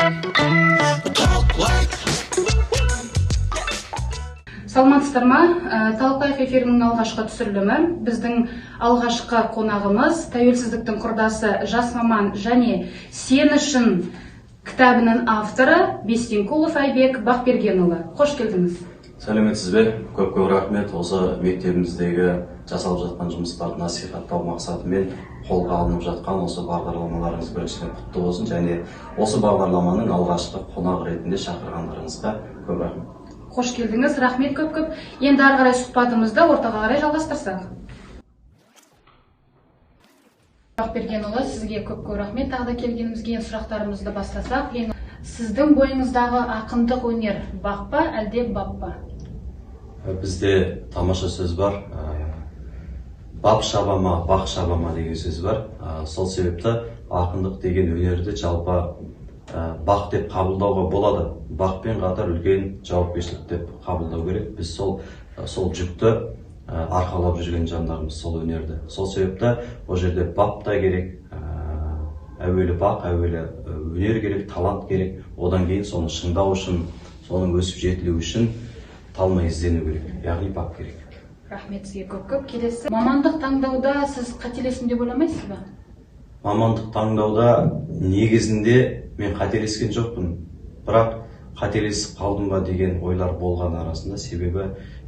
Talk like. Саламатсыздар ма? Талқылайық эфирінің алғашқы түсірілімі. Біздің алғашқы қонағымыз тәуелсіздіктің құрдасы, жас маман және «Сен үшін» кітабының авторы Бестенкулов Айбек Бақбергенұлы. Қош келдіңіз. Сәлеметсіз бе? Көп көп рахмет. Осы мектебіміздегі жасалып жатқан жұмыстарды насихаттау мақсатымен қолға алынып жатқан осы бағдарламаларыңыз біріншіден құтты болсын және осы бағдарламаның алғашқы қонағы ретінде шақырғандарыңызға көп рахмет. Қош келдіңіз, рахмет көп көп. Енді ары қарай сұхбатымызды ортаға қарай жалғастырсақ. Бақбергенұлы, сізге көп көп рахмет тағы да келгенімізге. Енді сұрақтарымызды бастасақ. Ең сіздің бойыңыздағы ақындық өнер бақ па, әлде бап па? Бізде тамаша сөз бар, бап шаба ма, бақ шаба ма деген сөз бар. Сол себепті ақындық деген өнерді жалпы бақ деп қабылдауға болады. Бақпен қатар үлкен жауапкершілік деп қабылдау керек. Біз сол жүкті арқалап жүрген жандармыз, сол өнерді. Сол себепті ол жерде бап та керек, әуелі бақ, әуелі өнер керек, талант керек. Одан кейін соны шыңдау үшін, соның өсіп жетілуі үшін талмай іздену керек, яғни бап керек. Рахмет сізге көп көп. Келесі, мамандық таңдауда сіз қателестім деп ойламайсыз ба? Мамандық таңдауда негізінде мен қателескен жоқпын, бірақ қателесіп қалдым ба деген ойлар болған арасында. Себебі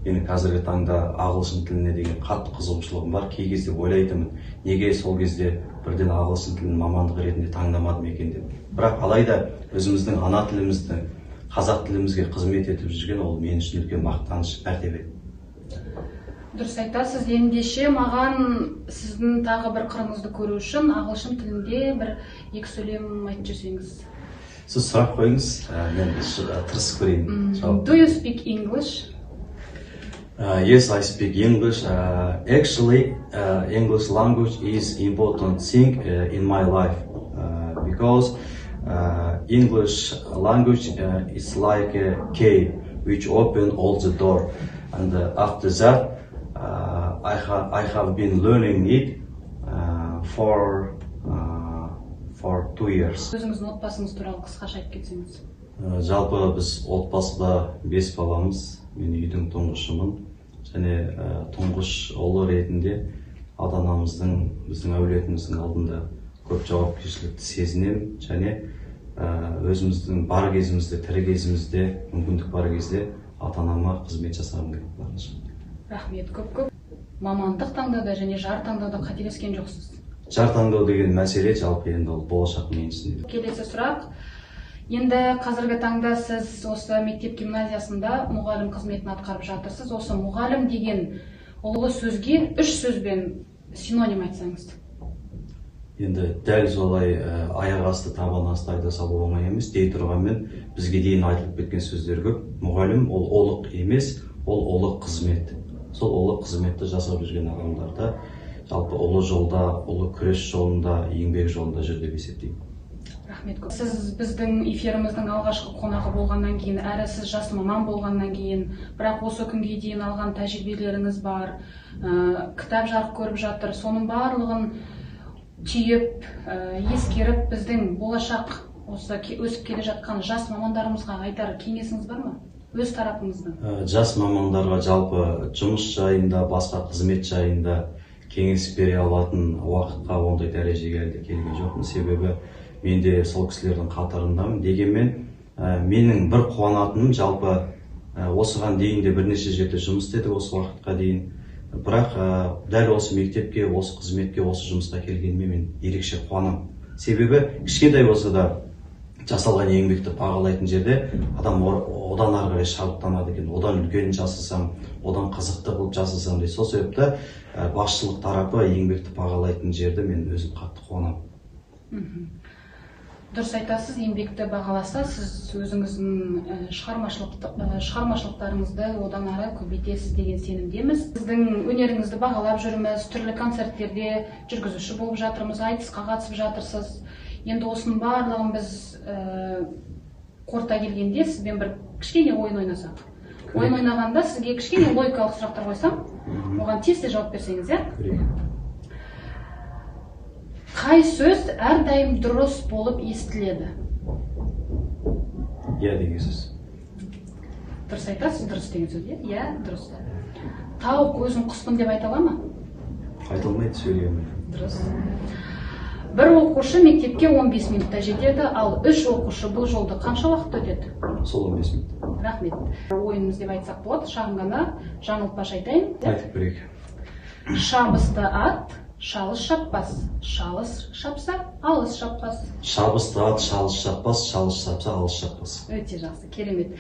менің қазіргі таңда ағылшын тіліне деген қатты қызығушылығым бар. Кей кезде ойлайтынмын, неге сол кезде бірден ағылшын тілін мамандық ретінде таңдамадым екен деп. Бірақ алайда өзіміздің ана тілімізді, қазақ тілімізге қызмет етіп жүрген ол мен үшін үлкен мақтаныш, мәртебе. Дұрыс айтасыз. Ендеше маған сіздің тағы бір қырыңызды көру үшін ағылшын тілінде бір екі сөйлем айтып жіберсеңіз. Сіз сұрақ қойыңыз, мен тырысып көрейін жауап. Do you speak English? Yes, I speak English. Actually, English language is important thing in my life because English language is like a key which open all the door. And after that, I have been learning it for 2 years. Өзіңіздің отбасыңыз туралы қысқаша айтып кетсеңіз. Жалпы біз отбасыда бес баламыз, мен үйдің тұңғышымын және тұңғыш ұлы ретінде ата анамыздың, біздің әулетіміздің алдында көп жауапкершілікті сезінемін және өзіміздің бар кезімізде, тірі кезімізде, мүмкіндік бар кезде ата анама қызмет жасағым келеді барынша. Рахмет көп көп. Мамандық таңдауда және жар таңдауда қателескен жоқсыз. Жар таңдау деген мәселе жалпы енді ол болашақ меншігінде. Келесі сұрақ. Енді қазіргі таңда сіз осы мектеп гимназиясында мұғалім қызметін атқарып жатырсыз. Осы мұғалім деген ұлы сөзге үш сөзбен синоним айтсаңыз. Енді дәл солай аяқ асты, табан асты айта салу оңай емес. Дей тұрғанмен, бізге дейін айтылып кеткен сөздер көп. Мұғалім ол ұлық емес, ол ұлы қызмет. Сол ұлы қызметті жасап жүрген адамдарда жалпы ұлы жолда, ұлы күрес жолында, еңбек жолында жүр деп есептеймін. Рахмет көп. Сіз біздің эфиріміздің алғашқы қонағы болғаннан кейін, әрі сіз жас маман болғаннан кейін, бірақ осы күнге дейін алған тәжірибелеріңіз бар, кітап жарық көріп жатыр. Соның барлығын түйіп, ескеріп, біздің болашақ осы өсіп келе жатқан жас мамандарымызға айтар кеңесіңіз бар ма? Өз тарапыңыздан. Жас мамандарға жалпы жұмыс жайында, басқа қызмет жайында кеңес бере алатын уақытқа, ондай дәрежеге әлі де келген жоқпын. Себебі мен де сол кісілердің қатарындамын. Дегенмен менің бір қуанатыным, жалпы осыған дейін де бірнеше жерде жұмыс істедік осы уақытқа дейін, бірақ дәл осы мектепке, осы қызметке, осы жұмысқа келгеніме мен ерекше қуанамын. Себебі кішкентай болса да жасалған еңбекті бағалайтын жерде адам одан ары қарай шабыттанады екен, одан үлкенін жасасам, одан қызықты қылып жасасам дейді. Сол себепті басшылық тарапы еңбекті бағалайтын жерде мен өзім қатты қуанамын. Дұрыс айтасыз, еңбекті бағаласа, сіз өзіңіздің шығармашылықтарыңызды одан ары көбейтесіз деген сенімдеміз. Сіздің өнеріңізді бағалап жүрміз, түрлі концерттерде жүргізуші болып жатырмыз, айтысқа қатысып жатырсыз. Енді осының барлығын біз қорыта келгенде сізбен бір кішкене ойын ойнасақ. Ойын ойнағанда сізге кішкене логикалық сұрақтар қойсам, оған тез тез жауап берсеңіз, иә? Көрейік. Қай сөз әрдайым дұрыс болып естіледі? Иә деген сөз. Дұрыс айтасыз, дұрыс деген сөз, иә? Иә, дұрыс. Тауық өзін құспын деп айта ала ма? Айта алмайды, сөйлей алмайды. Дұрыс. Бір оқушы мектепке 15 минутта жетеді, ал үш оқушы бұл жолды қанша уақытта өтеді? Сол 15 минут. Рахмет. Ойынымыз деп айтсақ болады, шағын ғана жаңылтпаш айтайын. Айтып көрейік. Шабысты ат шалыс шаппас, шалыс шапса алыс шаппас. Шабысты ат шалыс шаппас, шалыс шапса алыс шаппас. Өте жақсы, керемет.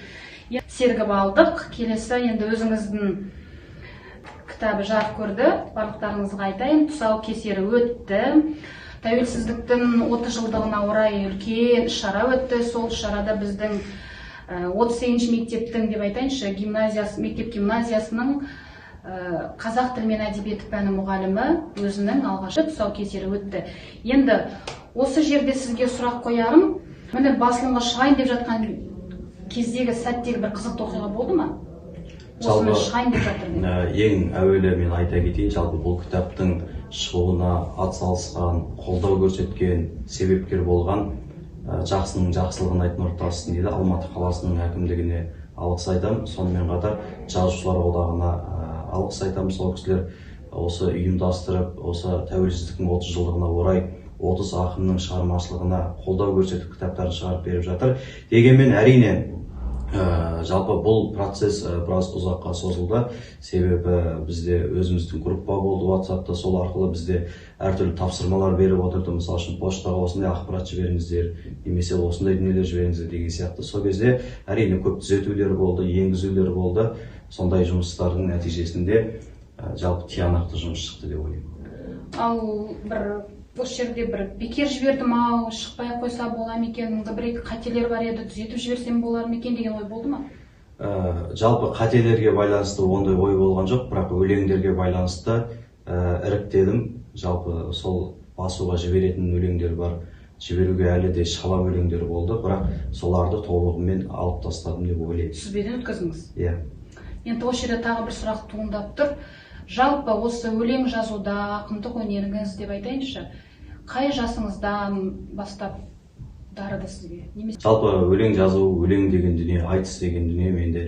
Сергіп алдық. Келесі енді өзіңіздің кітабы жарық көрді. Барлықтарыңызға айтайын, тұсау кесері өтті. Тәуелсіздіктің 30 жылдығына орай үлкен іс-шара өтті. Сол іс-шарада біздің 38-ші мектептің деп айтайыншы, гимназиясы, мектеп гимназиясының қазақ тілі мен әдебиеті пәні мұғалімі өзінің алғашқы тұсаукесері өтті. Енді осы жерде сізге сұрақ қоярым. Міне, басылымға шығайын деп жатқан кездегі сәттегі бір қызықты оқиға болды ма? Осыны шығайын деп жатыр деп. Ең әуелі мен айта кетейін, жалпы бұл кітаптың шығуына атсалысқан, қолдау көрсеткен, себепкер болған жақсының жақсылығын айт, нұр тасысын дейді, Алматы қаласының әкімдігіне алғыс айтамын. Сонымен қатар Жазушылар одағына алғыс айтамын. Сол кісілер осы ұйымдастырып, осы тәуелсіздіктің 30 жылдығына орай 30 ақынның шығармашылығына қолдау көрсетіп, кітаптарын шығарып беріп жатыр. Дегенмен әрине, жалпы бұл процесс біраз ұзаққа созылды. Себебі бізде өзіміздің группа болды WhatsApp'та, сол арқылы бізде әртүрлі тапсырмалар беріп отырды. Мысалы үшін, поштаға осындай ақпарат жіберіңіздер, немесе осындай дүниелер жіберіңіздер деген сияқты. Сол кезде әрине көп түзетулер болды, енгізулер болды. Сондай жұмыстардың нәтижесінде жалпы тиянақты жұмыс шықты деп ойлаймын. Ал бір осы жерде бір бекер жібердім ау, шықпай ақ қойса бола ма екен, бір екі қателер бар еді, түзетіп жіберсем болар ма екен деген ой болды ма? Жалпы қателерге байланысты ондай ой болған жоқ, бірақ өлеңдерге байланысты іріктедім. Жалпы сол басуға жіберетін өлеңдер бар, жіберуге әлі де шала өлеңдер болды, бірақ соларды толығымен алып тастадым деп ойлаймын. Сүзбеден өткіздіңіз? Иә. Енді осы жерде тағы бір сұрақ туындап тұр. Жалпы осы өлең жазуда, ақындық өнеріңіз деп айтайыншы, қай жасыңыздан бастап дарыды сізге? Немесе Жалпы өлең жазу, өлең деген дүние, айтыс деген дүние менде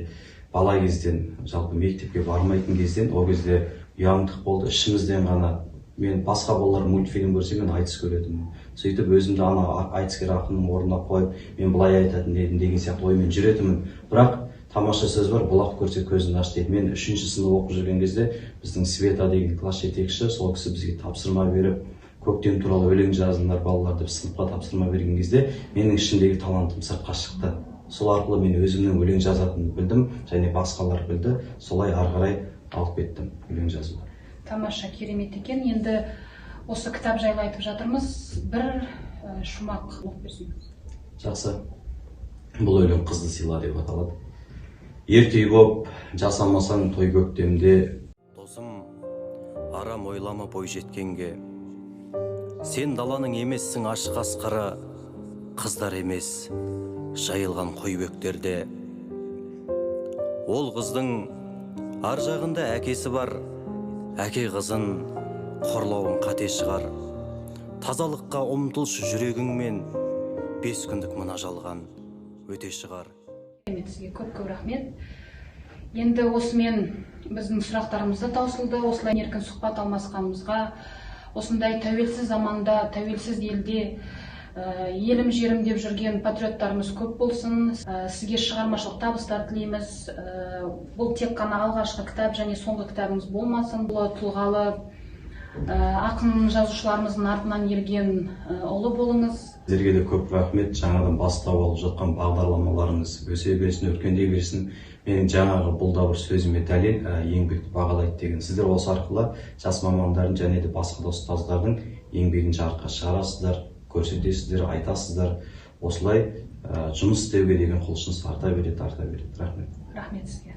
бала кезден, жалпы мектепке бармайтын кезден, ол кезде ұяңдық болды, ішімізден ғана. Мен басқа балалар мультфильм көрсе, мен айтыс көретінмін. Сөйтіп өзімді ана айтыскер ақынның орнына қойып, мен былай айтатын едім деген сияқты оймен жүретінмін. Бірақ тамаша сөз бар, бұлақ көрсе көзін аш дейді. Мен 3-ші сынып оқып жүрген кезде біздің Света деген класс жетекші, сол кісі бізге тапсырма беріп, көктем туралы өлең жазыңдар балалар деп сыныпқа тапсырма берген кезде менің ішімдегі талантым сыртқа шықты. Сол арқылы мен өзімнің өлең жазатынымды білдім және басқалар білді. Солай ары қарай алып кеттім өлең жазуды. Тамаша, керемет екен. Енді осы кітап жайлы айтып жатырмыз. Бір шумақ оқып берсеңіз. Жақсы. Бұл өлең Қызды сыйла деп аталады. Ерте үй боп жасамасаң той көктемде. Досым, арам ойлама бой жеткенге. Сен даланың емессің аш қасқыры, қыздар емес жайылған қой бөктерде. Ол қыздың ар жағында әкесі бар, әке қызын қорлауың қате шығар. Тазалыққа ұмтылшы жүрегіңмен, 5 күндік мына жалған өте шығар. Сізге көп-көп рахмет. Енді осымен біздің сұрақтарымыз да таусылды. Осылай еркін сұхбат алмасқанымызға, осындай тәуелсіз заманда, тәуелсіз елде, елім жерім деп жүрген патриоттарымыз көп болсын. Сізге шығармашылық табыстар тілейміз. Бұл тек қана алғашқы кітап және соңғы кітабыңыз болмасын. Бұл тұлғалы ақын жазушыларымыздың артынан ерген ұлы болыңыз. Сіздерге де көп рахмет. Жаңадан бастау алып жатқан бағдарламаларыңыз өсе берсін, өркендей берсін. Менің жаңағы бұл да бір сөзіме дәлел, еңбекті бағалайды деген. Сіздер осы арқылы жас мамандардың және де басқа да ұстаздардың еңбегін жарыққа шығарасыздар, көрсетесіздер, айтасыздар. Осылай жұмыс істеуге деген құлшыныс арта береді, арта береді. Рахмет. Рахмет сізге.